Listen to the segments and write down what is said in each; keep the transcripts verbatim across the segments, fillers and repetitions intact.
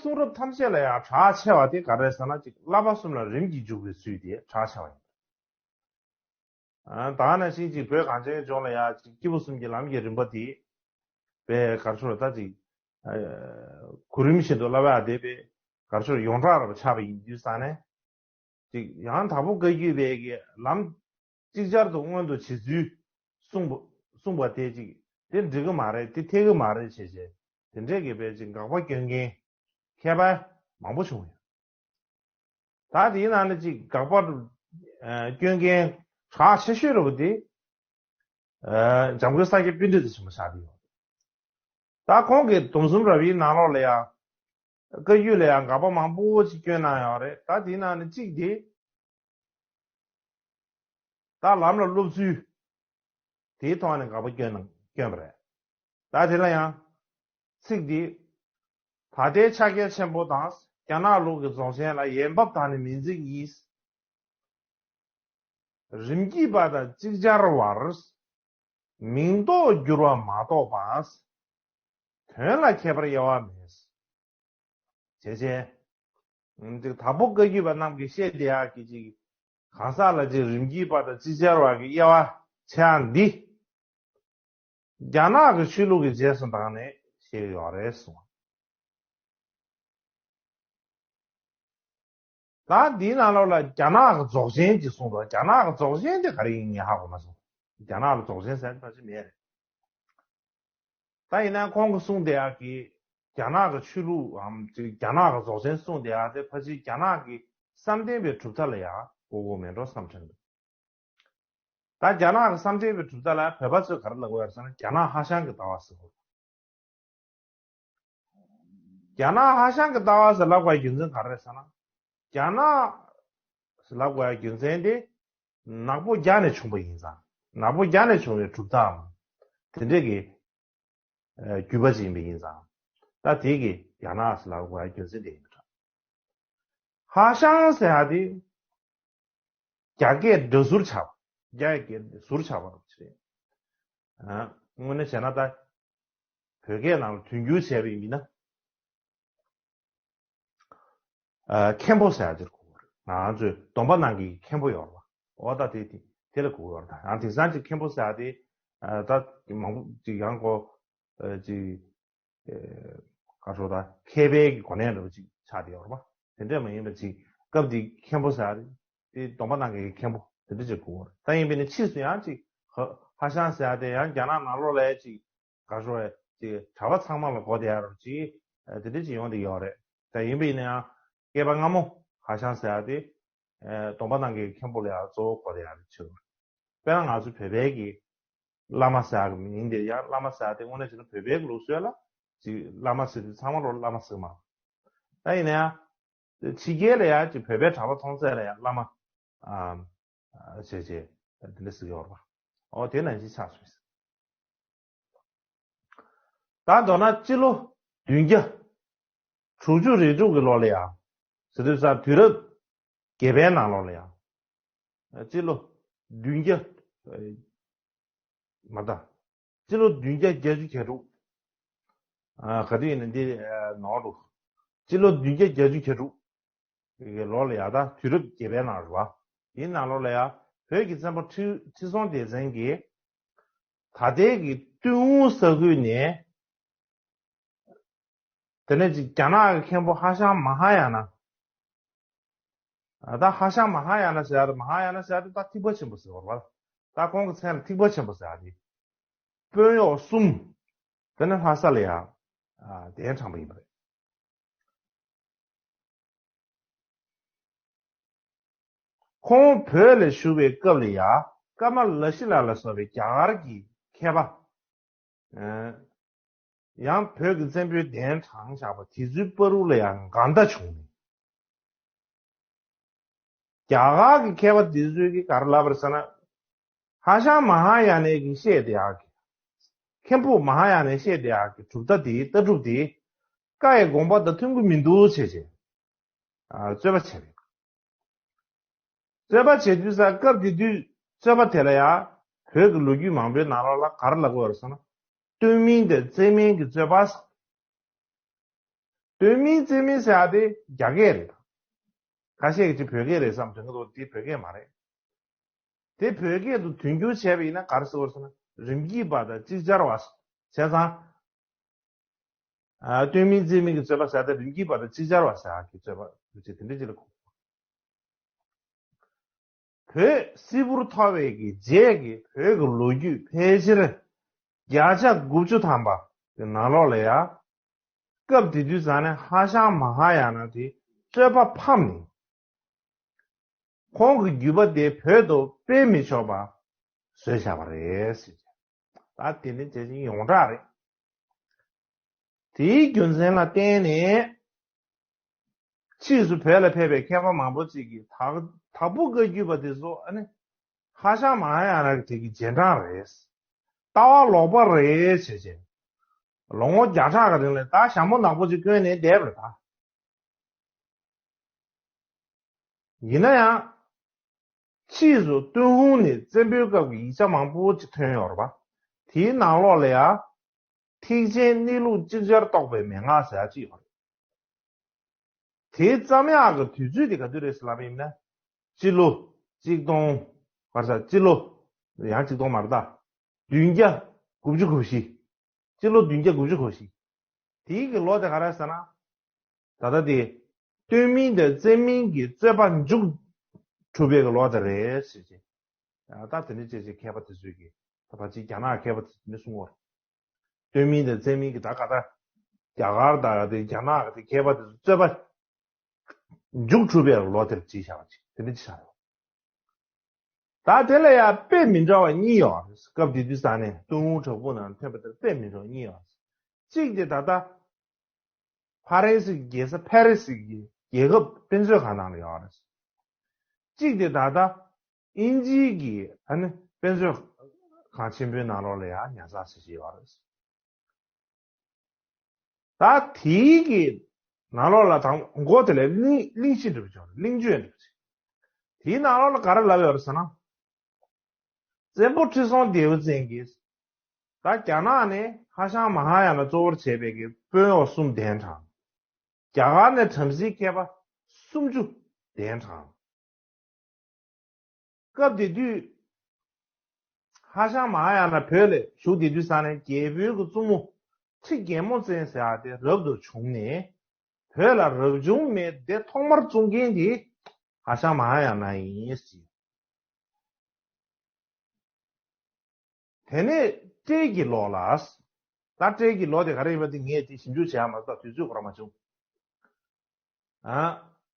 གསུང་རབ་ཐམས་ཅད་ལ་ཡང་གྲགས་ཆེ་བ་དེ་ག་རེ་ཟེར་ན། ཅིག་བསླབ་པ་གསུམ་ལ་རིམ་གྱིས་འཇུག་པའི་ཚུལ་དེ་གྲགས་ཆེ་བ་ཡིན། ཨ། ད་ག་ནང་བཞིན་ཅིག་བོད་གངས་ཅན་ལྗོངས་ལ་ཡང་ཅིག་སྐྱེས་བུ་གསུམ་གྱི་ལམ་གྱི་རིམ་པ་དེ་པའི་གར་ཆོར་ད་ཅིག་ཨ་གོ་རིམ་བཞིན་དུ་བསླབ་པ་དེ་པའི་གར་ཆོར་ཡོངས་གྲགས་རབ་ཆགས་པ་ཡིན་དུས་ཙང་ནས། ཅིག་ཡང་དྭགས་པོ་བཀའ་བརྒྱུད་པའི་གི་ལམ་ཅིག་ཅར་དུ་མངོན་དུ་བྱེད་ཚུལ་གསུངས་པ་གསུངས་པ་དེ་ཅིག་དེ་འགྲིག་གི་མ་རེད། དེ་འཐད་གི་མ་རེད་བྱས་བྱས། དེ་འདྲས་ཀྱི་པའི་ཅིག་དགག་པ་སྐྱོན་མཁན་མཁས་པ་མང་པོ་བྱུང་ཡོད། ད་དེའི་ནང་ནས་ཅིག་དགག་པ་ཨ་སྐྱོན་མཁན་གྲགས་ཆེ་ཤོས་རེད་པ་དེ་ཨ་འཇམ་མགོན་ས་སྐྱ་པཎྜི་ཏ་ཆེན་པོ་ཆགས་བསྡད་ཡོད། ད་ཁོང་གིས་སྡོམ་གསུམ་རབ་དབྱེའི་ནང་ལོགས་ལ་ཡང་བཀའ་བརྒྱུད་ལ་ཡང་དགག་པ་མང་པོ་ཅིག་བསྐྱོན་གནང་ཡོད་རེད། ད་དེའི་ནང་ནས་གཅིག་དེ། ད་ལམ་ལ་སློབ་ཚུལ་དེའི་ཐོག་ནས་དགག་པ་བསྐྱོན་གནང་བསྐྱོན་པ་རེད། ད་དེ་ལ་ཡང་ཚིག་འདི། ད་ལྟའི་ཕྱག་རྒྱ་ཆེན་པོ་དང་རྒྱ་ནག་ལུགས་ཀྱི་རྫོགས་ཆེན་ལ་ཡས་འབབ་དང་ནི་མིང་ཚིག་གཉིས། རིམ་གྱིས་པ་དང་ཅིག་ཅར་བར། མིང་འདོགས་འགྱུར་བ་མ་གཏོགས་པ། དོན་ལ་ཁྱད་པར་དབྱེ་བ་མེད། བྱས་བྱས། ཨ་ནི་ཅིག་དྭགས་པོ་བཀའ་བརྒྱུད་པ་རྣམས་ཀྱིས་བཤད་བསྡད་ཡག་གི་ཅིག་གང་ཟག་ལ་ཅིག་རིམ་གྱིས་པ་དང་ཅིག་ཅར་བ་གི་དབྱེ་བ་ཕྱེ་ཡག་འདི། རྒྱ་ནག་གི་ཆོས་ལུགས་ཀྱི་རྗེས་སུ་འབྲངས་ནས་བཤད་ཀྱི་ཡོད་རེད་གསུངས། ད་འདིའི་ནང་ལོགས་ལ་རྒྱ་ནག་གི་རྫོགས་ཆེན་གྱི་གསུངས་འདུག་རྒྱ་ནག་གི་རྫོགས་ཆེན་དེ་ག་རེ་ཡིན་ངས་ཧ་གོ་མ་སོང་། རྒྱ་ནག་ལ་རྫོགས་ཆེན་ཟེར་ནི་ཕལ་ཆེར་མེད་རེད། ད་ཡིན་ན་ཁོང་གིས་གསུངས་བསྡད་ཡག་གི་རྒྱ་ནག་གི་ཆོས་ལུགས་འམ་ཅིག་རྒྱ་ནག་གི་རྫོགས་ཆེན་གསུངས་བསྡད་ཡག་དེ་ཕལ་ཆེར་རྒྱ་ནག་གི་བསམ་གཏན་པའི་གྲུབ་མཐའ་ལ་ཡང་གོ་གོ་མེད་འགྲོ་བསམ་དྲན་འདུག་ད་རྒྱ་ནག་གི་བསམ་གཏན་པའི་གྲུབ་མཐའ་ལ་བོད་པ་ཚོས་ག་རེ་ལབ་ཀྱི་ཡོད་རེད་ཟེར་ན། རྒྱ་ནག་ཧྭ་ཤང་གི་ལྟ་བ་ཟེར་གོ། རྒྱ་ནག་ཧྭ་ཤང་གི་ལྟ་བ་ཟེར་ལབ་དགོས་རྒྱུ་མཚན་ག་རེ་རེད་ཟེར་ན། རྒྱ་ནག་ཟེར་ལབ་དགོས་རྒྱུ་མཚན་དེ་ནག་པོ་རྒྱ་ནས་བྱུང་བ་ཡིན་ཙང་། ནག་པོ་རྒྱ་ནས་བྱུང་བའི་གྲུབ་མཐའམ་དེ་འདྲས་ཀྱི་ཨ་བརྒྱུད་པ་ཅིག་ཡིན་པ་ཡིན་ཙང་། ད་དེ་གི་རྒྱ་ནག་ཟེར་ལབ་དགོས་རྒྱུ་མཚན་དེ་ཡིན་པ་འདྲ། ཧྭ་ཤང་ཟེར་ཡག་དེ་རྒྱ་སྐད་སྒྲ་ཟུར་ཆགས་པ། རྒྱ་ཡི་སྐད་ཟུར་ཆགས་པ་རེད། ཨ་དངོས་གནས་བྱས་ན་ད་བོད་སྐད་ནང་ལ་དོན་འགྱུར་བྱས་པ་ཡིན་ན། ཨ་མཁན་པོ་ཟེར་ཡག་དེར་གོ་གི་རེད། ང་ཚོས་སྡོམ་པ་ནང་གི་མཁན་པོ་ཡོད་རེད་པ། འོ་ད་དེ་དེ་དེ་ལ་གོ་གི་ཡོད་རེད། ད་ཡང་དེང་སང་ཅིག་མཁན་པོ་ཟེར་ཡག་དེ་ཨ་ད་མང་པོ་ཅིག་ཡང་གོ་ཨ་ཅིག་ཨ་ག་རེ་ཟེར། ད་མཁས་པའི་གི་གོ་གནས་འདྲ་པོ་ཅིག་ཆགས་བསྡད་ཡོད་རེད་པ། དེ་འདྲ་མ་ཡིན་པ་ཅིག་སྐབས་དེ་མཁན་པོ་ཟེར་ཡག་དེ་སྡོམ་པ་ནང་གི་མཁན་པོ་དེ་འདྲ་ཅིག་གོ་གི་རེད། ད་ཡིན་པས་ན་ཕྱིས་སུ་ཡང་ཅིག་ཧྭ་ཧྭ་ཤང་ཟེར་ཡག་དེ་ཡང་རྒྱ་ནག་ནང་ལོགས་ལ་ཅིག་ག་རེ་ཟེར། ཅིག་གྲྭ་པ་ཚང་མ་ལ་གོ་བསྡད་ཡག་རོ་ཅིག་ཨ་དེ་འདྲ་ཅིག་ཡོང་བསྡད་ཡོད་རེད། ད་ཡིན་པ་ཡིན་ན་ཡང་བསྐལ་པ་སྔ་མོ་ཧྭ་ཤང་ཟེར་ཡག་དེ་ཨ་སྡོམ་པ་ནང་གི་མཁན་པོ་ལ་ཡང་གཙོ་བོ་གོ་བསྡད་ཡག་རེད་ཆོག །དཔེར་ན་ང་ཚོ་བོད་པའི་གི་བླ་མ་ཟེར་ཡག་གི་མིང་དེ་ཡང་བླ་མ་ཟེར་ཡག་དེ་དངོས་གནས་བྱས་ན་བོད་པའི་གི་ལུགས་སྲོལ་ལ་ཅིག་བླ་མ་ཟེར་དུས་ཚང་མ་ལོ་བླ་མ་ཟེར་མ། ད་ཡིན་ན་ཡང་། ཕྱི་རྒྱལ་ལ་ཡང་ཅིག་བོད་པའི་གྲྭ་པ་མཐོང་ཚད་ལ་ཡང་བླ་མ། ཨ་ཨ་བྱས་བྱས་དེ་འདྲ་ཟེར་གྱི་ཡོད་རེད་པ། ཨོ་དེ་ནང་བཞིན་ཆགས་སོང་། ད་མདོར་ན་སྤྱི་ལོ་བདུན་བརྒྱ་དྲུག་ཅུ་རེ་དྲུག་གི་ལོ་ལ་ཡང་། ཟེར་དུས་ཙང་དུས་རབས་བརྒྱད་པའི་ནང་ལོགས་ལ་ཡང་། སྤྱི་ལོ་བདུན་བརྒྱ། མ་ད། སྤྱི་ལོ་བདུན་བརྒྱ་བརྒྱད་ཅུ་གྱ་དྲུག་ཨ་ག་དུས་ཡིན་ན་འདི་ནོར་འདུག་སྤྱི་ལོ་བདུན་བརྒྱ་བརྒྱད་ཅུ་གྱ་དྲུག་གི་ལོ་ལ་ཡ་ད་དུས་རབས་བརྒྱད་པའི་ནང་རེད་པ། དེའི་ནང་ལོགས་ལ་ཡ་བོད་ཀྱི་བཙན་པོ་ཁྲི་ཁྲི་སྲོང་ལྡེ་བཙན་གྱིས་ད་ལྟའི་གི་ཏུན་ཧོང་ས་ཁུལ་ནས། དེ་ནས་ཅིག་རྒྱ་ནག་གི་མཁན་པོ་ཧྭ་ཤང་མ་ཧཱ་ཡ་ན། ད་ཧྭ་ཤང་མ་ཧཱ་ཡ་ན་ཟེར་ཡ་དེ། མ་ཧཱ་ཡ་ན་ཟེར་ཡ་དེ་ད་ཐེག་པ་ཆེན་པོ་ཟེར་བ་རེད་པ། ད་ཁོང་གི་མཚན་ལ་ཐེག་པ་ཆེན་པོ་ཟེར་ཡ་དེ། དཔོན་གཡོག་གསུམ། དེ་ནས་ལྷ་ས་ལ་ཡ་གདན་དྲངས་པ་ཡིན་པ་རེད། ཁོང་བོད་ལ་བཞུགས་པའི་སྐབས་ལ་ཡ་ཀརྨ་ལ་ཤཱི་ལ་ལ་སོགས་པའི་རྒྱ་གར་གྱི་མཁས་པ། ཡང་བོད་ཀྱི་བཙན་པོའི་གདན་དྲངས་བཞག་པ་དེ་ཚོའི་བར་དུ་ལ་ཡང་འགལ་ཟླ་བྱུང་ནས། རྒྱ་གར་གྱི་མཁས་པ་དེ་ཚོས་ཀྱིས་ག་རེ་ལབ་པ་རེད་ཟེར་ན། ཧྭ་ཤང་མ་ཧཱ་ཡ་ནའི་གིས་བཤད་བསྡད་ཡག་གི། མཁན་པོ་མ་ཧཱ་ཡ་ནས་བཤད་བསྡད་ཡག་གི་གྲུབ་མཐའ་དེའི་ལྟ་གྲུབ་དེ། བཀའ་ཡི་དགོངས་པ་དང་མཐུན་གྱི་མི་འདུག་བྱས་བྱས། ཨ་རྩོད་པ་བྱས་པ་ཡིན། རྩོད་པ་བྱེད་དུས་ཙང་སྐབས་དེ་དུས་རྩོད་པ་དེ་ལ་ཡང་བོད་ཀྱི་ལོ་རྒྱུས་མང་པོའི་ནང་ལོགས་ལ་ག་རེ་ལབ་ཀྱི་ཡོད་རེད་ཟེར་ན། སྟོན་མིན་དང་བཙན་མིན་གྱི་རྩོད་པ། སྟོན་མིན་བཙན་མིན་ཟེར་ཡ་དེ་རྒྱ་སྐད་རེད། ཁ་ཤས་ཀྱིས་བོད་སྐད་རེད་བསམ་དྲན་གྱི་འདུག་དེ་བོད་སྐད་མ་རེད། དེ་བོད་སྐད་དུ་དོན་འགྱུར་བྱས་པ་ཡིན་ན་ག་རེ་ཟེར་བ་ཟེར་ན། རིམ་གྱིས་པ་དང་ཅིག་ཅར་བ་བྱས་ཙང་། ཨ། སྟོན་མིན་བཙན་མིན་གྱི་རྩོད་པ་ཟེར་ཡ་དེ་རིམ་གྱིས་པ་དང་ཅིག་ཅར་བ་ཟེར་ཡ་གི་རྩོད་པ་དེ་འདྲ་ཅིག་ལ་གོ། བོད་སིལ་བུར་འཐོར་བའི་གི་རྗེས་ཀྱི་བོད་ཀྱི་ལོ་རྒྱུས་ཕལ་ཆེར་བརྒྱ་ཆ་དགུ་བཅུ་ཐམ་པ་གི་ནང་ལོགས་ལ་ཡ། སྐབས་དེ་དུས་ཙང་ནས་ཧྭ་ཤང་མ་ཧཱ་ཡ་ན་དེ་རྩོད་པ་ཕམ་ནས། ཁོང་གི་བརྒྱུད་པ་དེ་བོད་དུ་སྤེལ་མི་ཆོག་པ་བཟོས་བཞག་པ་རེད་ཟེར། ད་དེ་ནི་དེ་བཞིན་ཡོངས་གྲགས་རེད། དེའི་རྒྱུ་མཚན་ལ་བརྟེན་ནས། ཕྱིས་སུ་བོད་ལ་ཕེབས་པའི་མཁས་པ་མང་པོ་ཅིག་གིས་དྭགས་དྭགས་པོ་བཀའ་བརྒྱུད་པ་དེ་ཚོ་ཨ་ནི་ཧྭ་ཤང་མ་ཧཱ་ཡ་ན་གི་དེ་གི་རྗེས་འབྲང་རེད། ལྟ་བ་ལོག་པ་རེད་ཟེར་བྱས། ལོ་ངོ་བརྒྱ་ཕྲག་གི་རིང་ལ་ད་ཞྭ་མོ་ནག་པོ་ཅིག་གོན་ནས་བསྡད་པ་རེད་ད། ཡིན་ན་ཡང་། ཕྱིས་སུ་ཏུན་ཧོང་ནས་བཙན་པོའི་སྐབས་ཀྱི་ཡིག་ཆ་མང་པོ་ཅིག་ཐོན་ཡོད་རེད་པ། དེའི་ནང་ལོགས་ལ་ཡང་། ཐེག་ཆེན་གནས་ལུགས་ཅིག་ཅར་རྟོགས་པའི་མན་ངག་ཟེར་ཡག་ཅིག་ཡོད་རེད། དེ་བརྩམས་ཡག་གི་དུས་ཚོད་དེ་ག་དུས་རེད་ཟེར་ལབ་པ་ཡིན་ན། སྤྱི་ལོ་གཅིག་སྟོང་། ག་རེ་ཟ། སྤྱི་ལོ་ཡང་གཅིག་སྟོང་མ་རེད་ད། བདུན་བརྒྱ་དགུ་བཅུ་གོ་བཞི། སྤྱི་ལོ་བདུན་བརྒྱ་དགུ་བཅུ་གོ་བཞི། དེའི་གི་ལོ་དེ་ག་རེ་ཟེར་ན། ད་ལྟ་དེ། སྟོན་མིན་དང་བཙན་མིན་གྱི་རྩོད་པ་མཇུག་གྲུབ་པའི་གི་ལོ་དེ་རེད་ཟེར་གྱི། ད་དེ་འདྲ་བྱས་བྱས་མཁས་པ་དེ་ཚོས་ཀྱི། ད་ཕལ་ཆེར་རྒྱ་ནག་མཁས་པ་དེ་ཚོས་མི་གསུང་བར། སྟོན་མིན་དང་བཙན་མིན་གྱི་ད་ག་ད། རྒྱ་གར་དང་དེ་རྒྱ་ནག་གི་དེ་མཁས་པ་དེ་ཚོ་རྩོད་པ་མཇུག་གྲུབ་པའི་ལོ་དེར་བྲིས་བཞག་པ་ཅིག་དེ་འདྲ་ཅིག་ཆགས་ཡོད། ད་དེ་ལ་ཡང་དཔེ་མི་འདྲ་བ་གཉིས་ཡོད་རེད། སྐབས་དེ་དུས་ཙང་ནས་ཏུན་ཧོང་བྲག་ཕུག་ནང་ཐོན་པ་དེར་དཔེ་མི་འདྲ་བ་གཉིས་ཡོད་རེད། གཅིག་དེ་ད་ལྟ་ཕ་རན་སི་གི་རྒྱལ་ས་ཕ་རི་སི་གི་རྒྱལ་ཁབ་དཔེ་མཛོད་ཁང་ནང་ལ་ཡོད་རེད། གཅིག་དེ་ད་ལྟ་དབྱིན་ཇིའི་གི་ཨ་ནི་དཔེ་མཛོད་ཁང་ཆེན་པོའི་ནང་ལོགས་ལ་ཡང་ཉར་ཚགས་བྱེད་བཞིན་ཡོད་རེད། ད་དེའི་གི་ནང་ལོགས་ལ་དང་མགོ་དེ་ལ་གླིང་གླིང་གཞི་འདྲ་པོ་བྱུང་། གླིང་བརྗོད་འདྲ་པོ་བྱས། དེའི་ནང་ལོགས་ལ་ག་རེ་ལབ་ཡོད་རེད་ཟེར་ན། བཙན་པོ་ཁྲི་སྲོང་ལྡེའུ་བཙན་གྱིས། ད་རྒྱ་ནག་ནས་ཧྭ་ཤང་མ་ཧཱ་ཡ་ན་གཙོ་བོར་བྱས་པའི་གི་དཔོན་གཡོག་གསུམ་གདན་དྲངས། རྒྱ་གར་ནས་བྲམ་ཟེའི་མཁས་པ་སུམ་ཅུ་གདན་དྲངས། སྐབས་དེ་དུས། ཧྭ་ཤང་མ་ཧཱ་ཡ་ན་བོད་ལ་བཞུགས་བསྡད་དུས་ཙང་ནས་རྒྱལ་པོའི་གི་བཙུན་མོ་ཁྲི་རྒྱལ་མོ་བཙན་ཟེར་ཡག་དེ་རབ་ཏུ་བྱུང་ནས། བོད་ལ་རབ་བྱུང་མའི་སྡེ་ཐོག་མར་བཙུགས་མཁན་དེ་ཧྭ་ཤང་མ་ཧཱ་ཡ་ན་ཡིན་ཟེར། དེ་ནས་སྤྲེལ་གྱི་ལོ་ལ། ད་སྤྲེལ་གྱི་ལོ་དེ་ག་རེ་ཡིན་པ་དེ་ངས་དེ་ཞིབ་འཇུག་བྱས་མ་སོང་། དུས་ཚོད་ཁོ་རང་མ་བྱུང་། ཨ།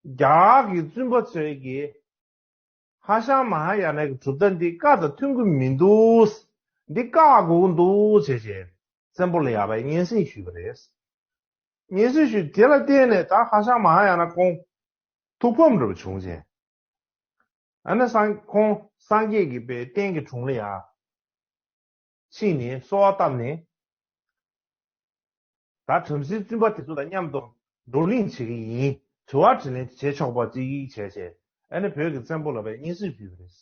རྒྱ་གར་གྱི་བཙུན་པ་ཚོས་ཀྱིས། ཧྭ་ཤང་མ་ཧཱ་ཡ་ན་གི་གྲུབ་མཐའ་འདི་བཀའ་དང་མཐུན་གྱི་མི་འདུག་འདི་བཀག་དགོས་ཀྱི་འདུག་ཟེར་བྱས་བཙན་པོ་ལ་ཡར་བའི་སྙན་སེང་ཞུས་པ་རེད། སྙན་སེང་ཞུས་དེ་ལ་བརྟེན་ནས་ད་ཧྭ་ཤང་མ་ཧཱ་ཡ་ན་ཁོང་ཐུགས་ཕམ་འདྲ་པོ་བྱུང་བྱས། ཨ་ནི་སངས་ཁོང་སངས་རྒྱས་ཀྱི་པའི་རྟེན་གྱི་དྲུང་ལ་ཡར་ཕྱིན་ནས་གསོལ་བ་བཏབ་ནས། ད་བྲམ་ཟེའི་བཙུན་པ་དེ་ཚོ་དང་མཉམ་དུ་བགྲོ་གླེང་བྱེད་ཀྱི་ཡིན། དྲི་བ་དྲིས་ལན་བྱེད་ཆོག་པ་ཅིག་བྱས་བྱས། ཨ་ནི་བོད་ཀྱི་བཙན་པོ་ལ་བའི་སྙན་སེང་ཕུལ་བ་རེད།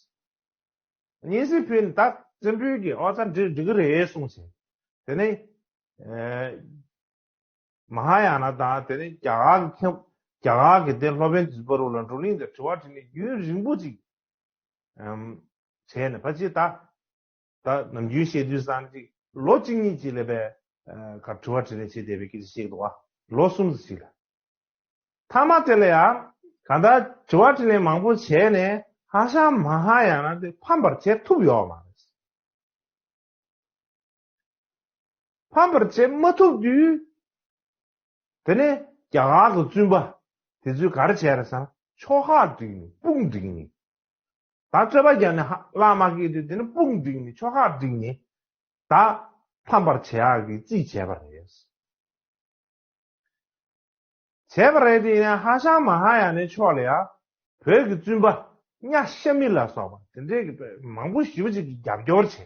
སྙན་སེང་ཕུལ་ནས་ད་བཙན་པོས་ཀྱིས་ཨོ་ཙང་འགྲིག་འགྲིག་གི་རེད་གསུངས་བྱས། དེ་ནས། ཨེ། མ་ཧཱ་ཡ་ན་དང་དེ་ནས་རྒྱ་གར་གྱི་མཁན། རྒྱ་གར་གྱི་དེ་སློབ་དཔོན་དེ་ཚོའི་བར་ལ་བགྲོ་གླེང་དང་དྲི་བ་དྲིས་ལན་རྒྱུན་རིང་པོ་ཅིག་ཨམ། བྱས་ནས་ཕལ་ཆེར་ད། ད་ནམ་རྒྱུན་བཤད་དུས་ཙང་ཅིག་ལོ་གཅིག་གཉིས་ཅིག་ལ་བས། ཨ། ག་དྲི་བ་དྲིས་ལན་བྱས་བསྡད་པའི་སྐད་ཆ་བཤད་འདུག་ཨ། ལོ་གསུམ་ཙམ་ཞིག་ལ། མཐའ་མ་དེ་ལ་ཡང་གང་ལྟར་དྲི་བ་དྲིས་ལན་མང་པོ་བྱས་ནས་ཧྭ་ཤང་མ་ཧཱ་ཡ་ན་དེ་ཕམ་པར་བྱེད་ཐུབ་ཡོད་མ་རེད། ཕམ་པར་བྱེད་མ་ཐུབ་དུས། དེ་ནས་རྒྱ་གར་གྱི་བཙུན་པ་དེ་ཚོས་ག་རེ་བྱས་རེད་ཟེར་ན། ཕྱོགས་ཁག་བསྒྲིགས་ནས་དཔུང་བསྒྲིགས་ནས། ད་རྩོད་པ་རྒྱག་ནས་ཧ་བླ་མ་སྐད་དུས་དེ་ནི་དཔུང་བསྒྲིགས་ནས་ཕྱོགས་ཁག་བསྒྲིགས་ནས། ད་ཕམ་པར་བྱེད་ཡག་གི་རྩིས་བྱས་པ་རེད། བྱས་པ་རེད་དེ། ཡིན་ན་ཧྭ་ཤང་མ་ཧཱ་ཡ་ནའི་ཕྱོགས་ལ་ཡང་བོད་ཀྱི་བཙུན་པ་གཉའ་ཤ་མི་ལ་སོགས་པ་དེ་འདྲའི་གི་མང་པོ་ཞེ་པོ་ཅིག་གིས་རྒྱབ་སྐྱོར་བྱས།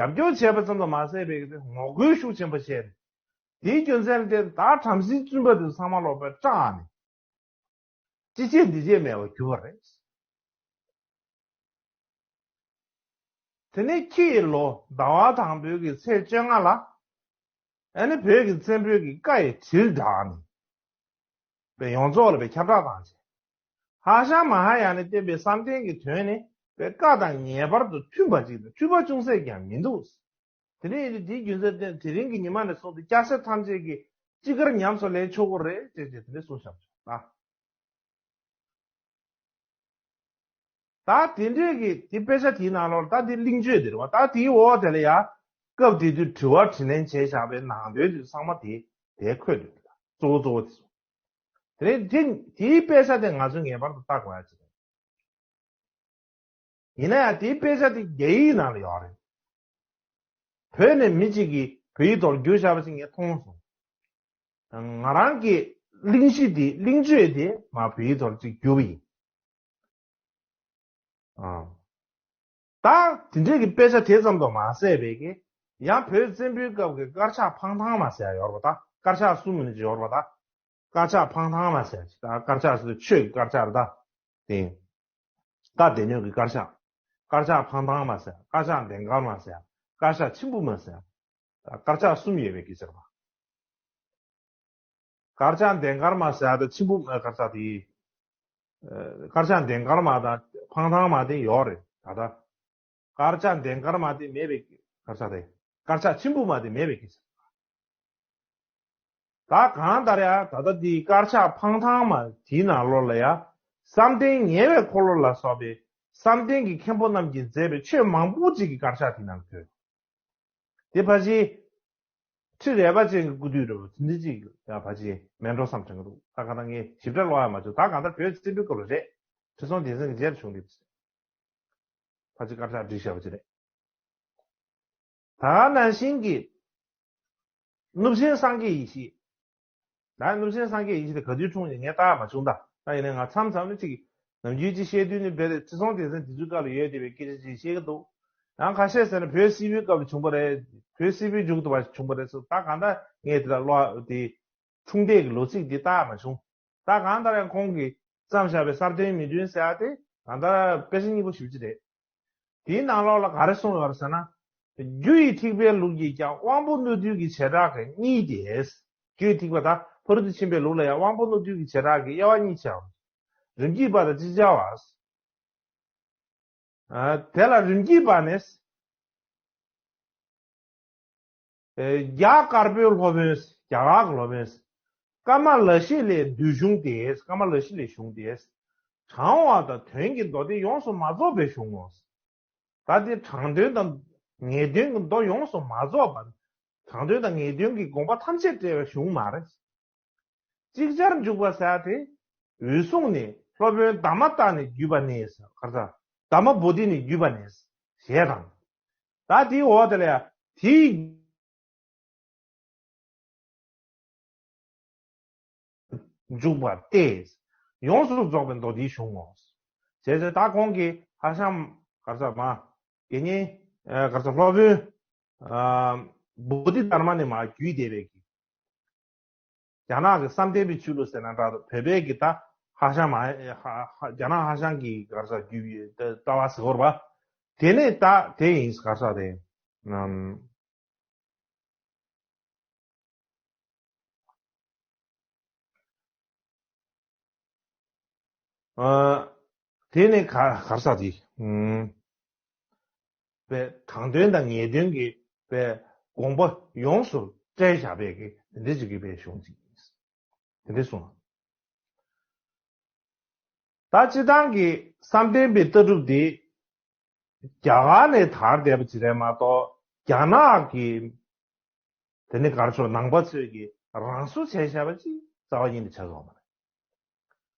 རྒྱབ་སྐྱོར་བྱས་པ་ཙམ་དུ་མ་ཟད་པའི་གི་ངོ་རྒོལ་ཤུགས་ཆེན་པོ་བྱས་ནས། དེའི་རྒྱུ་མཚན་ལ་བརྟེན་ད་བྲམ་ཟེའི་བཙུན་པ་དེ་ཚང་མ་ལོག་པའི་སྐྲག་ནས། ཅི་བྱེད་འདི་བྱེད་མེད་པར་གྱུར་པ་རེད། དེ་ནས་ཁྱི་ཡི་ལོ་ཟླ་བ་དང་པོའི་གི་ཚེས་བཅོ་ལྔ་ལ། ཨ་ནི་བོད་ཀྱི་བཙན་པོའི་གི་བཀའ་ཡི་དྲིལ་བསྒྲགས་ནས། པའི་ཡོངས་རྫོགས་ལ་པའི་ཁྱབ་བསྒྲགས་བཏང་བྱས། ཧྭ་ཤང་མ་ཧཱ་ཡ་ནས་བསྟན་པའི་བསམ་གཏན་གྱི་དོན་ནི་པའི་བཀའ་དང་ངེས་པར་དུ་མཐུན་པ་ཅིག་དང་འཁྲུལ་པ་ཅུང་ཟད་ཀྱང་མི་འདུག་དེ་ནས་དེའི་རྒྱུ་མཚན་དེ་དེ་རིང་གི་ཉི་མ་ནས་བཟུང་སྟེ་སྐྱ་སེར་ཐམས་ཅད་ཀྱིས་ཅི་དགར་ཉམས་སུ་ལེན་ཆོག་གི་རེད་ཅེས་བྱས་དེ་འདྲ་གསུངས་བཞག་པ་ཅིག་ལ། ད་དེ་འདྲས་ཀྱི་དེ་དཔེ་ཆ་དེའི་ནང་ལོགས་ད་དེ་གླེང་བརྗོད་དེ་རེད་བ། ད་དེའི་འོག་དེ་ལ་ཡ་སྐབས་དེ་དུས་དྲི་བ་དྲིས་ལན་བྱས་བཞག་པའི་ནང་དོན་དེ་ཚང་མ་དེ་དེ་འཁོད་འདུག་གཙོ་བོ་གཙོ་བོ་དེ་ཚོ། དེ་རེད། དེ་དེའི་དཔེ་ཆ་དེ་ང་ཚོས་ངེས་པར་དུ་ལྟ་དགོས་ཡ་ཅིག་རེད། ཡིན་ན་ཡང་དེའི་དཔེ་ཆ་དེ་རྒྱ་ཡིག་ནང་ལ་ཡོད་རེད། བོད་ནས་མི་གཅིག་གིས་བོད་ཡིག་ཐོག་བསྒྱུར་བཞག་པ་ཞིག་ངས་མཐོང་སོང་། ང་རང་གི་གླེང་གཞི་དེ་གླེང་བརྗོད་དེ་མ་བོད་ཡིག་ཐོག་ཅིག་བསྒྱུར་བ་ཡིན། ཨ། ད་དེ་འདྲས་ཀྱི་དཔེ་ཆ་དེ་ཙམ་དུ་མ་ཟད་པའི་གི་ཡང་བོད་བཙན་པོའི་སྐབས་ཀྱི་དཀར་ཆག་འཕང་ཐང་མ་ཟེར་ཡ་ཡོད་རེད་པ། ད་དཀར་ཆག་གསུམ་ནི་ཡོད་རེད་པ། ད་དཀར་ཆག་འཕང་ཐང་མ་ཟེར་ཡ་ཅིག་ད་དཀར་ཆག་ཟེར་དུས་ཆོས་ཀྱི་དཀར་ཆག་རེད་ད། དེ་བཀའ་སྡེ་སྣོད་ཀྱི་དཀར་ཆག་དཀར་ཆག་འཕང་ཐང་མ་ཟེར་ཡ། དཀར་ཆག་ལྡན་དཀར་མ་ཟེར་ཡ། དཀར་ཆག་ཆེན་པོ་མ་ཟེར་ཡ། དཀར་ཆག་གསུམ་ཡོད་པའི་སྐད་ཆ་རེད་པ། དཀར་ཆག་ལྡན་དཀར་མ་ཟེར་ཡ་དང་ཆེན་པོ་དཀར་ཆག་དེ། ཨ། དཀར་ཆག་ལྡན་དཀར་མ་དང་འཕང་ཐང་མ་དེ་ཡོད་རེད་ད་ལྟ། དཀར་ཆག་ལྡན་དཀར་མ་དེ་མེད་པའི་དཀར་ཆག་དེ། དཀར་ཆག་ཆེན་པོ་མ་དེ་མེད་པའི་སྐད་ཆ། ད་གང་ལྟར་ཡང་ད་ལྟ་འདི་དཀར་ཆག་འཕང་ཐང་མ་དེའི་ནང་ལོགས་ལ་ཡང་བསམ་གཏན་ཉེ་བའི་འཁོར་ལོ་ལ་སོགས་པའི་བསམ་གཏན་གྱི་མཁན་པོ་རྣམས་ཀྱིས་མཛད་པའི་ཆོས་མང་པོ་ཅིག་གི་དཀར་ཆག་དེ་ནང་ཐོན། དེ་ཕལ་ཆེར་ཁྲི་རལ་པ་ཅན་གྱི་སྐུ་དུས་རེད་པ། དེ་འདྲ་ཅིག་ཡང་ཕལ་ཆེར་མེད་འགྲོ་བསམ་དྲན་གྱི་འདུག་ད་གང་ལྟར་ངས་ཞིབ་ཕྲ་ཀློག་ཡ་མ་བྱུང་། ད་གང་ལྟར་བོད་བཙན་པོའི་སྐབས་ལ་རེད། ཁྲི་སྲོང་ལྡེ་བཙན་གྱི་རྗེས་ལ་བྱུང་འདུག་ཕལ་ཆེར་དཀར་ཆག་བསྒྲིགས་བཞག་པ་ཅིག་རེད། ད་ག་ནང་བཞིན་གྱི་གནུབས་ཆེན་སངས་རྒྱས་ཡེ་ཤེས། ད་གནུབས་ཆེན་སངས་རྒྱས་ཡེ་ཤེས་དེ་ག་དུས་འཁྲུངས་ཡིན་ངས་བལྟ་མ་བྱུང་། ད་ད་ཡིན་ནའི་ང་མཚམས་མཚམས་ནས་ཅིག་ནམ་རྒྱུན་ཅིག་བཤད་དུས་ནི་རྦད་དེ་ཁྲི་སྲོང་ལྡེ་བཙན་དེ་ཚོའི་སྐབས་ལ་ཡོད་བསྡད་པའི་སྐད་ཆ་ཅིག་བཤད་ཀྱི་འདུག་ཡང་ཁ་ཤས་ཟེར་ན་བོད་སིལ་བུའི་སྐབས་ལ་བྱུང་བ་རེད། བོད་སིལ་བུའི་མཇུག་ཏུ་བ་བྱུང་བ་རེད་ཟེར། ད་གང་ལྟར་ངས་དེ་ལ་ཀློག་དེ་འཁྲུངས་འདས་ཀྱི་ལོ་ཚིགས་འདི་བལྟ་མ་བྱུང་། ད་གང་ལྟར་ཡང་ཁོང་གིས་བརྩམས་བཞག་པའི་གསར་ཐོན་མི་འདུན་ཟེར་ཡ་དེ་གང་ལྟར་དཔེ་ཆ་སྙིང་པོ་ཞེ་པོ་ཅིག་རེད། དེའི་ནང་ལོགས་ལ་ག་རེ་གསུངས་ཡོད་རེད་ཟེར་ན། རྒྱུ་ཡི་ཐེག་པའི་ལུགས་ཀྱིས་ཀྱང་དབང་པོ་རྣོ་རྟུལ་གྱི་བྱེ་བྲག་གི་གཉིས་ཏེ། རྒྱུ་ཡི་ཐེག་པ་ད་ཕ་རོལ་ཏུ་ཕྱིན་པའི་ལུགས་ལ་ཡང་དབང་པོ་རྣོ་རྟུལ་གྱི་བྱེ་བྲག་གི་དབྱེ་བ་གཉིས་ཕྱེ་བ། རིམ་གྱིས་པ་དང་ཅིག་ཅར་བ། ཨ། དེ་ལ་རིམ་གྱིས་པ་ནི། ཨེ། རྒྱ་དཀར་པོའི་སློབ་དཔོན། རྒྱ་གར་གྱི་སློབ་དཔོན། ཀ་མ་ལ་ཤཱི་ལའི་བསྡུས་གཞུང་སྟེ། ཀ་མ་ལ་ཤཱི་ལའི་གཞུང་སྟེ། དྲང་བ་དང་དོན་གྱི་མདོ་སྡེ་ཡོངས་སུ་མ་རྫོགས་པའི་གཞུང་ངོ་། ད་དེ་དྲང་དོན་དང་ངེས་དོན་གྱི་མདོ་ཡོངས་སུ་མ་རྫོགས་པ། དྲང་དོན་དང་ངེས་དོན་གྱི་དགོངས་པ་ཐམས་ཅད་བཀྲལ་བའི་གཞུང་མ་རེད། ཅིག་ཅར་འཇུག་པ་ཟེར་ཡ་དེ། འོད་སྲུང་ནས་སློབ་དཔོན་དྷརྨ་ཏ་ནས་བརྒྱུད་པ་ནས་ཟེར། ག་རེ་ཟེར། དྷརྨ་བོ་དྷི་ནས་བརྒྱུད་པ་ནས་ཞེས་དང་། ད་དེའི་འོག་དེ་ལ་ཡང་དེའི་འཇུག་པ་སྟེ། ཡོངས་སུ་རྫོགས་པའི་མདོ་སྡེའི་གཞུང་ངོ་། ཞེས་བྱས། ད་ཁོང་གིས་ཧྭ་ཤང་ག་རེ་ཟེར་མ། དགེ་བསྙེན། ཨ། ག་རེ་ཟེར། སློབ་དཔོན། ཨ། བོ་དྷི་དྷརྨ་ནས་མར་བརྒྱུད་བསྡད་པའི་གི། རྒྱ་ནག་གི་བསམ་གཏན་པའི་ཆོས་ལུགས་ཟེར་ན་འདྲ་འདུག་བོད་པའི་གི་ད་ཧྭ་ཤང་མ། ཧ་ཧ། རྒྱ་ནག་ཧྭ་ཤང་གི་ག་རེ་ཟེར། བརྒྱུད་པའི་ལྟ་བ་ཟེར་བ་རེད་པ། དེ་ནས་ད་དེ་ཡིན་ག་རེ་ཟེར་དེ། ཨམ། ཨ། དེ་ནས་ག་ག་རེ་ཟེར་དེ། ཨུམ། པའི་དྲང་དོན་དང་ངེས་དོན་གྱི་པའི་དགོངས་པ་ཡོངས་སུ་བཀྲལ་བཞག་པའི་གི་དེ་འདྲ་ཅིག་གི་པའི་གཞུང་ཅིག་ཡིན། དེ་འདྲ་གསུངས། ད་སྤྱིར་བཏང་གི་བསམ་གཏན་པའི་ལྟ་གྲུབ་འདི་རྒྱ་གར་ནས་དར་བསྡད་པ་ཅིག་རེད་མ་གཏོགས། རྒྱ་ནག་གི་དེ་ནི་ག་རེ་ཟེར། ནང་པ་ཚོས་ཀྱི་རང་བཟོ་བྱས་བཞག་པ་ཅིག་རྩ་བ་ཉིད་ནས་ཆགས་ཡོད་མ་རེད།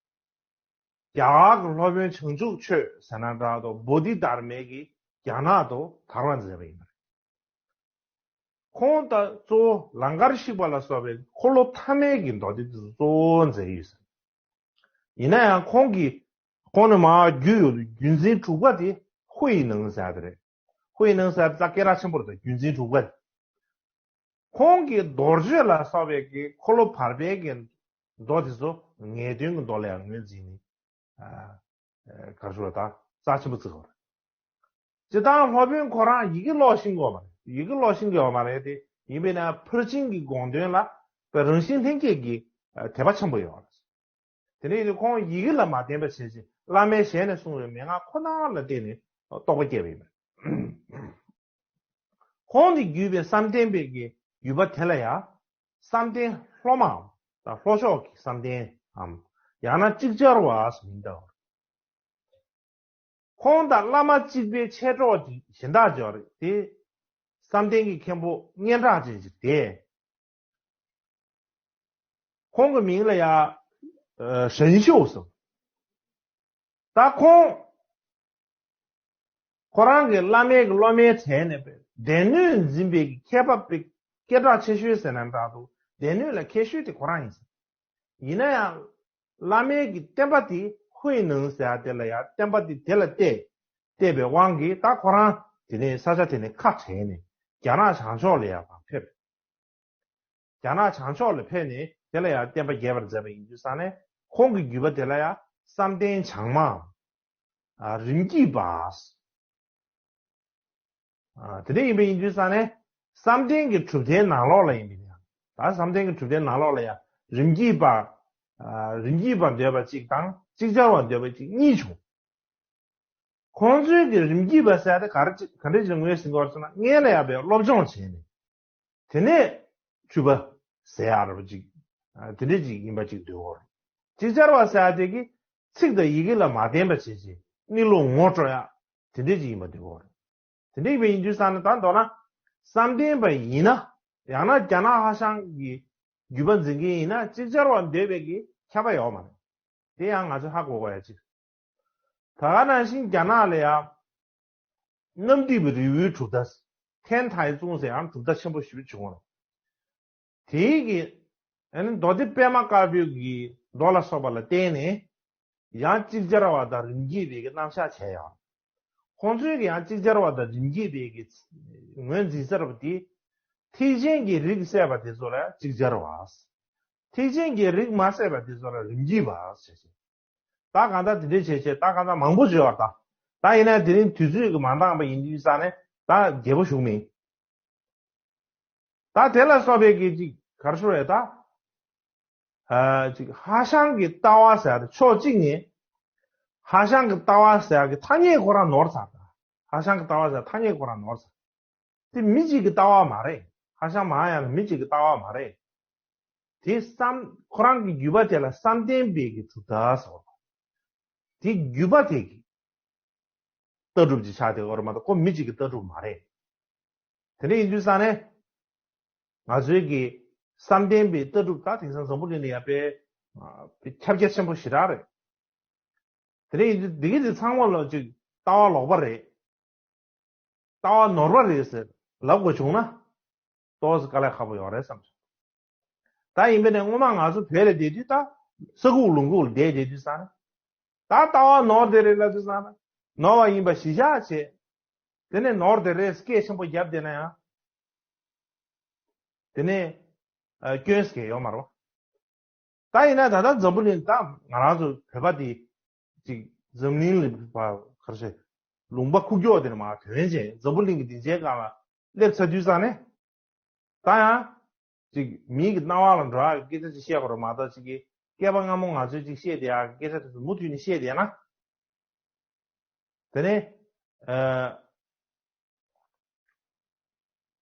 རྒྱ་གར་གྱི་སློབ་དཔོན་བྱང་ཆུབ་ཆོས་ཟེར་ན་འདྲ་འདུག་བོ་དྷི་དྷརྨས་ཀྱིས་རྒྱ་ནག་ཏུ་དར་བ་མཛད་པ་ཡིན་པ་རེད། ཁོང་ད་གཙོ་བོ་ལང་ཀར་གཤེགས་པ་ལ་སོགས་པའི་འཁོར་ལོ་ཐ་མའི་གི་མདོ་སྡེ་དེ་ཚོ་གཙོ་བོ་མཛད་ཡོད་ཟེར། ཡིན་ན་ཡང་ཁོང་གིས། ཁོང་ནས་མར་བརྒྱུད་ཡོད་རྒྱུད་འཛིན་དྲུག་པ་དེ་ཧུའེ་ནང་ཟེར་ཡ་དེ་རེད། ཧུའེ་ནང་ཟེར་ཡ་དེ་ད་སྐད་གྲགས་ཆེན་པོ་རེད། ད་རྒྱུད་འཛིན་དྲུག་པ་དེ། ཁོང་གིས་རྡོ་རྗེ་ལ་སོགས་པའི་གི་འཁོར་ལོ་བར་པའི་གི་མདོ་དེ་ཚོ་ངེས་དོན་གྱི་མདོ་ལ་ཡང་ངོས་འཛིན་ནས། ཨ། ཨ། ག་རེ་ཟེར། ད་རྩ་ཆེན་པོ་བརྩི་གི་ཡོད་རེད། སྤྱིར་བཏང་སློབ་དཔོན་ཁོ་རང་ཡི་གེ་ཀློག་ཤེས་ཀྱི་ཡོད་མ་རེད། ཡི་གེ་ཀློག་ཤེས་ཀྱི་ཡོད་མ་རེད་དེ། ཡིན་པས་ན་ཕར་ཕྱིན་གྱི་དགོངས་དོན་ལ་པའི་རང་བཞིན་ལྷན་སྐྱེས་ཀྱི་དད་པ་ཆེན་པོ་ཡོད་རེད། དེ་ནས་ཁོང་ཡི་གེ་ལ་མ་བརྟེན་པ་བྱས་ཅིང་བླ་མའི་ཞལ་ནས་གསུངས་པའི་མན་ངག་ཁོ་ན་ལ་བརྟེན་ནས་རྟོགས་པ་སྐྱེས་པ་ཡིན་པས། ཁོང་གིས་བརྒྱུད་པའི་བསམ་གཏན་པའི་གི་བརྒྱུད་པ་དེ་ལ་ཡང་བསམ་གཏན་ལྷོ་མའམ་ད་ལྷོ་ཕྱོགས་ཀྱི་བསམ་གཏནམ་ཡང་ན་ཅིག་ཅར་བ་ཟེར་མིང་བཏགས། ཁོང་དང་བླ་མ་གཅིག་པའི་མཆེད་གྲོགས་ཀྱི་གཞན་དག་སྦྱོར་ཏེ། བསམ་གཏན་གྱི་མཁན་པོ་སྙན་གྲགས་ཅན་ཞིག་སྟེ། ཁོང་གི་མིང་ལ་ཡང་ཨ་ཧྲན་ཤོ་ཟེར། ད་ཁོང་ཁོ་རང་གི་བླ་མའི་གི་སློབ་མའི་གྲས་ནས་པའི་སྡེ་སྣོད་འཛིན་པའི་གི་མཁས་པ་པའི་སྐད་གྲགས་ཆེ་ཤོས་ཟེར་ན་འདྲ་འདུག་སྡེ་སྣོད་ལ་མཁས་ཤོས་དེ་ཁོ་རང་ཡིན། ཡིན་ན་ཡང་བླ་མའི་གི་བསྟན་པ་དེ་ཧུའེ་ནང་ཟེར་ཡ་དེ་ལ་ཡང་བསྟན་པ་དེ་དེ་ལ་བལྟས་བལྟས་པའི་དབང་གིས་ད་ཁོ་རང་དེ་ནས་ས་ཆ་དེ་ནས་ཁ་བྲལ་ནས་རྒྱ་ནག་བྱང་ཕྱོགས་ལ་ཡང་ཕེབས། རྒྱ་ནག་བྱང་ཕྱོགས་ལ་ཕེབས་ནས་དེ་ལ་ཡང་བསྟན་པ་རྒྱས་པར་མཛད་པ་ཡིན་དུས་ཙང་ནས་ཁོང་གི་བརྒྱུད་པ་དེ་ལ་ཡང་བསམ་གཏན་བྱང་མ། ཨ་རིམ་གྱིས་པ། ཨ་དེ་འདྲ་ཡིན་པ་ཡིན་དུས་ཙང་ནས་བསམ་གཏན་གྱི་གྲུབ་མཐའི་ནང་ལོགས་ལ་ཡིན་པ་ཡིན། ད་བསམ་གཏན་གྱི་གྲུབ་མཐའི་ནང་ལོགས་ལ་ཡང་རིམ་གྱིས་པ། ཨ་རིམ་གྱིས་པ་འདོད་པ་གཅིག་དང་ཅིག་ཅར་བ་འདོད་པ་གཅིག་གཉིས་བྱུང་། ཁོང་ཚོའི་གི་རིམ་གྱིས་པ་ཟེར་ཡ་དེ་ག་རེ་ཅིག་ག་འདྲ་ཅིག་ངོས་ཟིན་དགོས་ཟེར་ན་སྔོན་ལ་ཡང་པའི་སློབ་སྦྱོང་བྱས་ནས། དེ་ནས་ཆུ་བ་ཟེར་ཡ་ར་བ་ཅིག་ཨ་དེ་འདྲ་ཅིག་ཡིན་པ་ཅིག་འདོད་གོ། ཅིག་ཅར་བ་ཟེར་ཡ་དེ་གི་ཚིག་དང་ཡི་གེ་ལ་མ་བརྟེན་པ་བྱས་ཅིག་གནས་ལུགས་ངོ་སྤྲོད་ཡ་དེ་འདྲ་ཅིག་ཡིན་པ་འདོད་གོ། དེ་འདྲ་ཡིན་པ་ཡིན་དུས་ཙང་ནས་ད་མདོར་ན་བསམ་གཏན་པ་ཡིན་ན་ཡང་ན་རྒྱ་ནག་ཧ་ཤང་གི་བརྒྱུད་པ་འཛིན་མཁན་ཡིན་ན་ཅིག་ཅར་བ་འདོད་པའི་གི་ཁྱབ་པ་ཡོད་མ་རེད། དེ་ཡང་ང་ཚོས་ཧ་གོ་དགོས་ཡ་ཅིག་ད་ག་ནང་བཞིན་རྒྱ་ནག་ལ་ཡང་གནམ་རྡིབ་རི་བོའི་གྲུབ་མཐའ། ཐན་ཐའེ་ཙུང་ཟེར་ཡང་གྲུབ་མཐའ་ཆེན་པོ་ཞེ་པོ་བྱུང་བ། དེའི་གི་ཨ་ནི་མདོ་སྡེ་པད་མ་དཀར་པོའི་གི་མདོ་ལ་སོགས་པ་ལ་བརྟེན་ནས་ཡང་ཅིག་ཅར་བ་དང་རིམ་གྱིས་པའི་གི་རྣམ་གཞག་བྱས་ཡོད། ཁོང་ཚོའི་གི་ཡང་ཅིག་ཅར་བ་དང་རིམ་གྱིས་པའི་གི་ངོས་འཛིན་ས་རབ་དེ། ཐེག་ཆེན་གྱི་རིགས་སད་པ་དེ་ཚོ་ལ་ཅིག་ཅར་བ། ཐེག་ཆེན་གྱི་རིགས་མ་སད་པ་དེ་ཚོ་ལ་རིམ་གྱིས་པ་ཟེར་ཞིང་། ད་གང་ལྟར་དེ་འདྲའི་བྱས་བྱས་ད་གང་ལྟར་མང་པོ་བརྗོད་པར་ད། ད་ཡིན་ན་དེ་རིང་དུས་ཚོད་ཀྱི་མ་འདང་པ་ཡིན་དུས་ས་ནས་ད་རྒྱས་པོ་ཞུགས་མིན། ད་དེ་ལ་སོགས་པའི་གི་ཅིག་གར་ཤོར་བས་ད། ཨ་ཅིག་ཧ་ཤང་གི་ལྟ་བ་ཟེར་ཡ་ཕྱོགས་གཅིག་ནས། ཧ་ཤང་གི་ལྟ་བ་ཟེར་ཡ་གི་ཐ་སྙད་ཁོ་རང་ནོར་ཚར་ད། ཧ་ཤང་གི་ལྟ་བ་ཟེར་ཐ་སྙད་ཁོ་རང་ནོར་ཚར། དེ་མི་གཅིག་གི་ལྟ་བ་མ་རེད། ཧ་ཤང་མ་ཡང་ན་མི་གཅིག་གི་ལྟ་བ་མ་རེད། དེ་བསམ་ཁོ་རང་གི་བརྒྱུད་པ་དེ་ལ་བསམ་གཏན་པའི་གི་གྲུབ་མཐའ་ཟེར་བ། དེ་བརྒྱུད་པ་དེ་གི་ལྟ་གྲུབ་ཅིག་ཆགས་བསྡད་ཡོད་རེད་མ་གཏོགས་ཁོ་མི་གཅིག་གི་ལྟ་གྲུབ་མ་རེད། དེ་འདྲ་ཡིན་དུས་ཙང་ནས་ང་ཚོའི་གི་བསམ་གཏན་པའི་ལྟ་གྲུབ་ད་དེང་སང་འཛམ་བུ་གླིང་ལ་ཡ་དཔེ་ཁྱབ་རྒྱ་ཆེན་པོ་ཞེ་དྲག་རེད། དེ་འདྲ་ཡིན་དུས་འདི་གི་འདི་ཚང་མ་ལོ་ཅིག་ལྟ་བ་ལོག་པ་རེད། ལྟ་བ་ནོར་བ་རེད་ཟེར་ལབ་དགོས་བྱུང་ན། ཏོག་ཙམ་དཀའ་ལས་ཁག་པོ་ཡོད་རེད་བསམ་བྱུང་། ད་ཡིན་པས་ན་སྔོན་མ་ང་ཚོ་བོད་ལ་བསྡད་དུས་ད་ས་ཁུག་ལུང་ཁུག་ལ་བསྡད་བསྡད་དུས་ཙང་ནས། ད་ལྟ་བ་ནོར་བསྡད་རེད་ལབ་དུས་ཙང་ནས་ནོར་བ་ཡིན་པ་གཞི་བཞག་བྱས། དེ་ནས་ནོར་བསྡད་རེད་སྐད་ཆེན་པོ་བརྒྱབ་བསྡད་ན་ཡང་། དེ་ནས་ཨ་སྐྱོན་སྐད་ཡོད་མ་རེད་བ། ད་ཡིན་ན་ད་ལྟ་འཛམ་བུ་གླིང་ད་ང་རང་ཚོ་བོད་པ་དེ་ཅིག་འཛམ་གླིང་ལ་བ་གར་ཞེ་ལུང་པ་ཁུག་ཀྱོག་དེ་ནས་མ་ཐོན་བྱས་འཛམ་བུ་གླིང་གི་སྡིངས་ཆའི་སྒང་ལ་སླེབས་ཚར་དུས་ཙང་ནས། ད་ཡང་ཅིག་མིའི་གི་རྣ་བ་ལ་འགྲོ་ཡག་གི་སྐད་ཆ་ཅིག་བཤད་དགོས་རེད་མ་གཏོགས་ཅིག་གི་སྐྱེས་པ་སྔ་མོ་ང་ཚོས་ཅིག་བཤད་བསྡད་ཡག་གི་སྐད་ཆ་དེ་ཚོ་མུ་མཐུད་ནས་བཤད་བསྡད་ན། དེ་ནས་ཨ་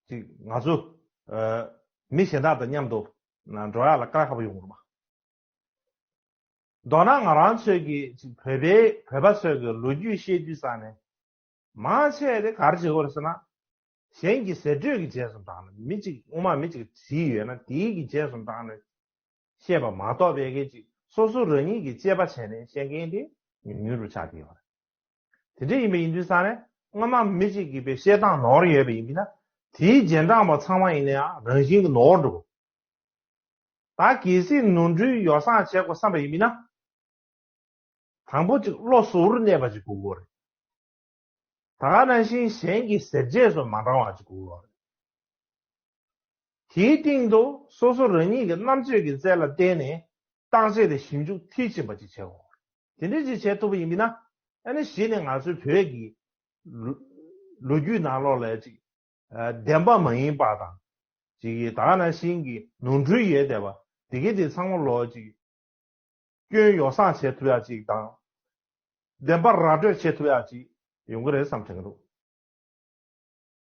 ཅིག་ང་ཚོ་ཨ་མི་གཞན་དག་དང་མཉམ་དུ་འགྲོ་ཡག་ལ་དཀའ་ལས་ཁག་པོ་ཡོང་གི་རེད་མ། མདོར་ན་ང་རང་ཚོས་ཀྱི་ཅིག་བོད་པའི་བོད་པ་ཚོས་ཀྱི་ལོ་རྒྱུས་བཤད་དུས་ཙང་ནས་མང་ཆེ་དེ་ག་རེ་བྱེད་དགོས་རེད་ཟེར་ན། གཞན་གྱི་ཟེར་སྒྲོས་ཀྱི་རྗེས་སུ་འབྲངས་ནས་མི་གཅིག་སྔོན་མ་མི་གཅིག་བྲིས་ཡོད་ན་དེའི་གི་རྗེས་སུ་འབྲངས་ནས་བཤད་པ་མ་གཏོགས་པའི་གི་ཅིག་སོ་སོ་རང་ཉིད་ཀྱིས་དཔྱད་པ་བྱས་ནས་བཤད་མཁན་དེ་ཉུང་ཉུང་རུ་ཆགས་ཀྱི་ཡོད་རེད། དེ་འདྲ་ཡིན་པ་ཡིན་དུས་ཙང་ནས་སྔོན་མ་མི་གཅིག་གིས་པའི་བཤད་སྟངས་ནོར་ཡོད་པ་ཡིན་ན་དེའི་རྗེས་འབྲངས་པ་ཚང་མ་ཡིན་ན་ཡང་རང་བཞིན་གྱི་ནོར་འགྲོ། ད་གལ་སྲིད་ནོར་འཁྲུལ་ཡོ་བསྲང་བྱེད་དགོས་བསམ་པ་ཡིན་ན། དང་པོ་གཅིག་བློ་གཟུ་བོར་གནས་པ་ཅིག་དགོས་ཀྱི་རེད། ད་ག་ནང་བཞིན་གཞན་གྱི་ཟེར་རྗེས་སུ་མ་འབྲང་བ་ཅིག་དགོས་ཀྱི་རེད། དེའི་སྟེང་དུ་སོ་སོ་རང་ཉིད་ཀྱི་རྣམ་དཔྱོད་ཀྱི་རྩལ་ལ་བརྟེན་ནས་བརྟག་དཔྱད་དང་ཞིབ་འཇུག་མཐིལ་ཕྱིན་པ་ཅིག་བྱེད་དགོས་རེད། དེ་འདྲ་ཅིག་བྱེད་ཐུབ་པ་ཡིན་པ་ན་ཨ་ནི་གཞི་ནས་ང་ཚོའི་བོད་ཀྱི་ལོ་ལོ་རྒྱུས་ནང་ལོགས་ལ་ཅིག་བདེན་པ་མ་ཡིན་པ་དང་། ཅིག་ད་ག་ནང་བཞིན་གྱི་ནོར་འཁྲུལ་ཡོད་བསྡད་པ་དེ་གའི་དེ་ཚང་མ་ལོག་ཅིག་སྐྱོན་ཡོ་བསྲང་བྱེད་ཐུབ་ཡ་ཅིག་དང་། བདེན་པ་ར་སྤྲོད་བྱེད་ཐུབ་ཡ་ཅིག་ཡོང་གི་རེད་བསམ་དྲན་གི་འདུག